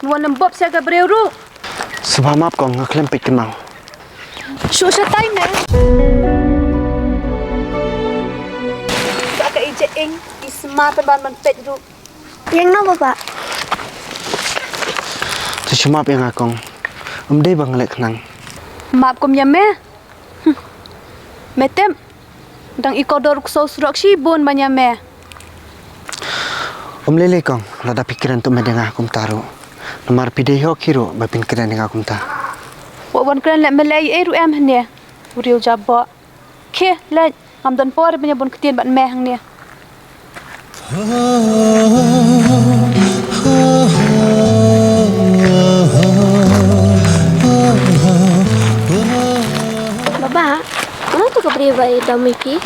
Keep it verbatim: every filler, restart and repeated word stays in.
Wan lem bop sha ka briew ruh. Sngewbha map kong, nga khlem peit kynmaw. Shu shatai me. Sa ka ija ing, i sma pynban ban peit ruh. Ïeng noh baba. Te shu map ïa nga kong. Ym dei ba nga leh khnang. Map kum ïa me. Hm. Me tip. Dang i kordor u ksew surok shibun ban ïa me. Ym lei lei kong, lada phi kren to me da nga kumta ruh. Namar phi dei hok hi ruh ba phin kren da nga kumta. Wat wan kren leh me lei ei ruh em hangne. U riew jaboh. Khie leit, ngam don por ban ïa bun ktien bad me hangne. Baba, mano to ka briew ba i dom ïa phi?